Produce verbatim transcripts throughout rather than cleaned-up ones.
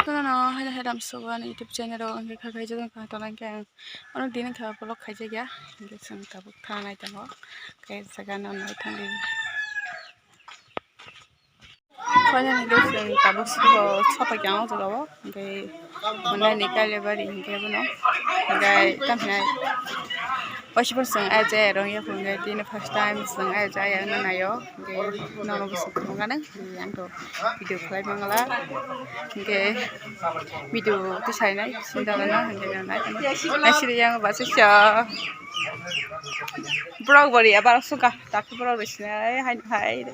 Tono no, haida haida amsogo ani YouTube channel o, hingke kha khaijak, kha tola hingke ang ono din kha vlog khaijak ya, hingke chwng tabuk thang nai tongo, khe jaga no nai thang di. Finally guys, chwng tabuk sopai kha o jaga o, hingke monai ni kailabari hingke bono, hingke tamhinai waisa phano chwng aja rong ya, hingke tini first time chwng aja ya wngna naio. Hingke nono bwswk phunuknani, hingke ang to video khlai mangla. Hingke video tisai nai sinda gana, hingke nai naisiri yang bachisa. Borok bori abar suka, tak borok rwsina hai hai.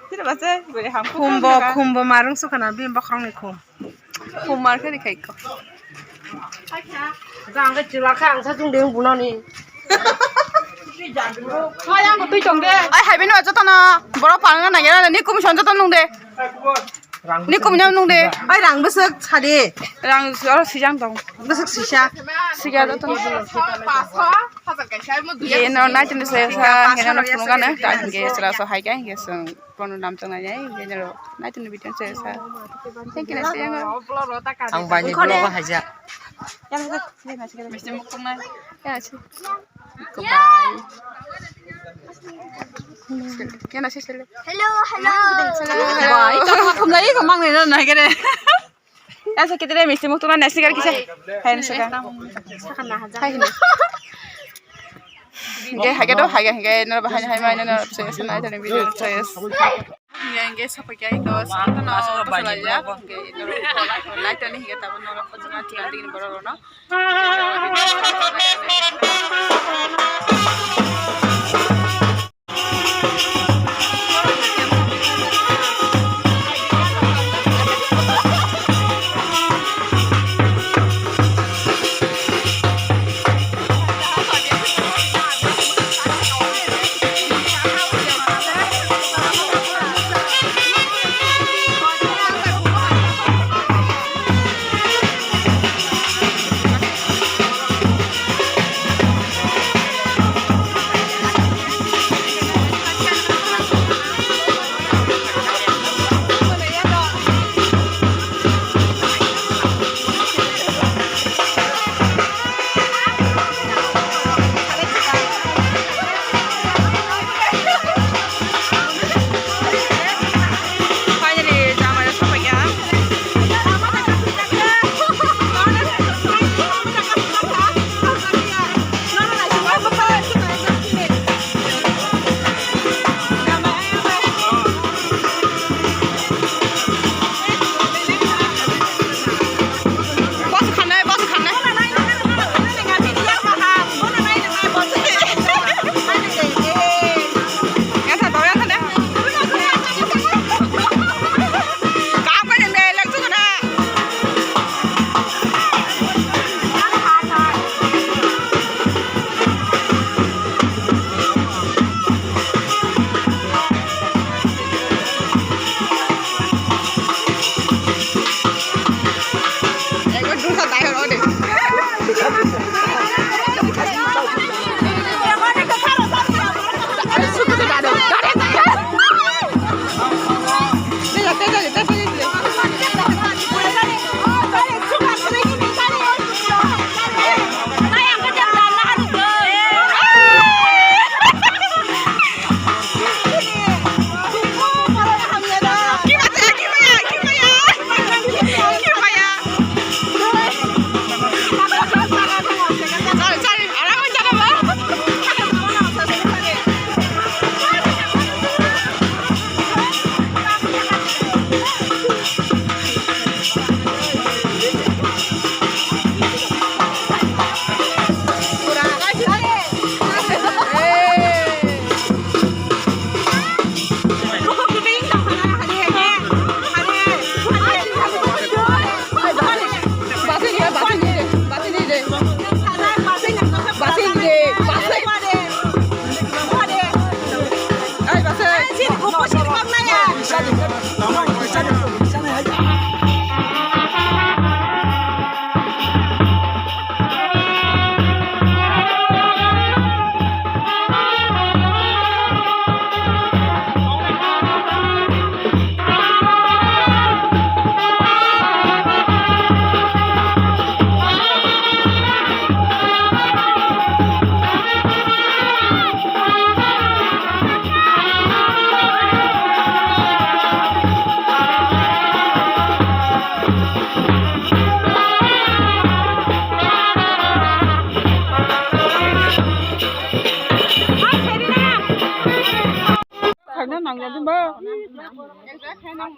Sini bacha bori ham. Khumbo, khumbo marung suka na bini bokhorok ni khum. Homework ni khai ko. Jang ke chila kha ang sa chung ding bunani. Hai ang tui tong de. Ai hai bini joto no. Borok palna na gera ni commission joto nung de. Ni commission nung de. Ai rang bwswk sadi. Rang oro sijang tong. Bwswk sisa. Siga joto. Ye no nai tini se sa ngena no phunukana ta hingke sra so hai kai hingke song. Bono nam tong nai, nai, nai, nai, nai, video se sa. Thank you, nasi yang. Ang bani vlog o haja. Yang sa, yang sa, yang sa. Misti mukung nai. Ya, si. Goodbye. Yang nasi sele. Hello, hello. Hello, hello. Bye. Ito ko kumna iko mang nai na nai kere. Yang sa kita deh misti mukung nai nasi kar kisa. Hai nasi kar. Hai. Hingke haike do haike hingke noro bahai hai mai noro se se nai tani video se. Hingke hingke sopai kai ko sakno basa lai ya. Hingke noro light tani hingke tabo noro khojna tiya dini borok rono.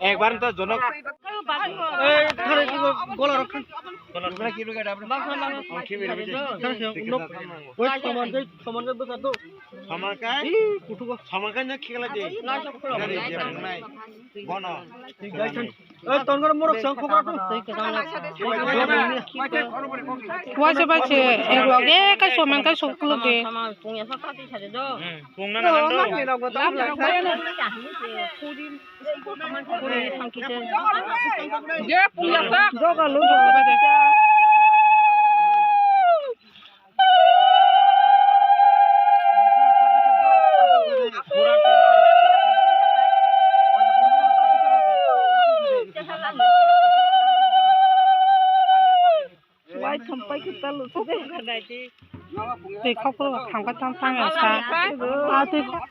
Ekbar to jonok. Ei, thare ki gola rok khan. Gola rok khan. Thare ki nok. Oi, saman jai, saman jai bwsa do. Saman kai? Ih, kutu go. Saman kai na khikla de. Nai, nai, nai. Bono. Oi, tongor morok sang khokra tu. Waisa bai se, ek log, eh, kai saman kai sok log de. Hmm, pung na nang do. Wai thumpai khe talo se de. Twi khok khok thangkha thang thang ya sa. A twi khok.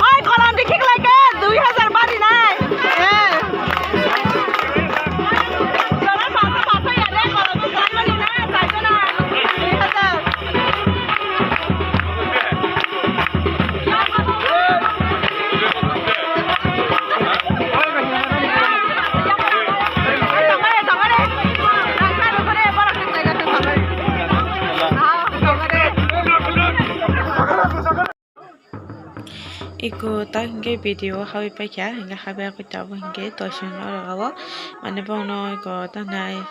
Oi, kolam dikhi khlai khe, dui hajar bari nai. Eh. Iko ta hingke video hawi paikha, hingke hawi akoi tabuk hingke toisong norok abo, mane bono iko tanai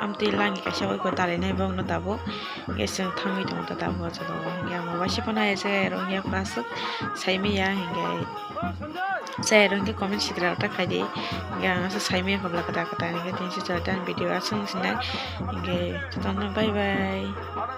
Amtwi langi kaisa oi ko dalainai bokno tabuk. Hingke chwng thangwi tongo ta tabuk o jaga o. Hingke ang bo waisa phano aya jaga rok ya kwrwswk saimaya hingke. Chaya rok hingke comment section o ta khaidi. Hingke ang aswk saimaya kobla kwtal kwtal hingke tini se chwrai tang video aswk sinai. Hingke jotono bye bye.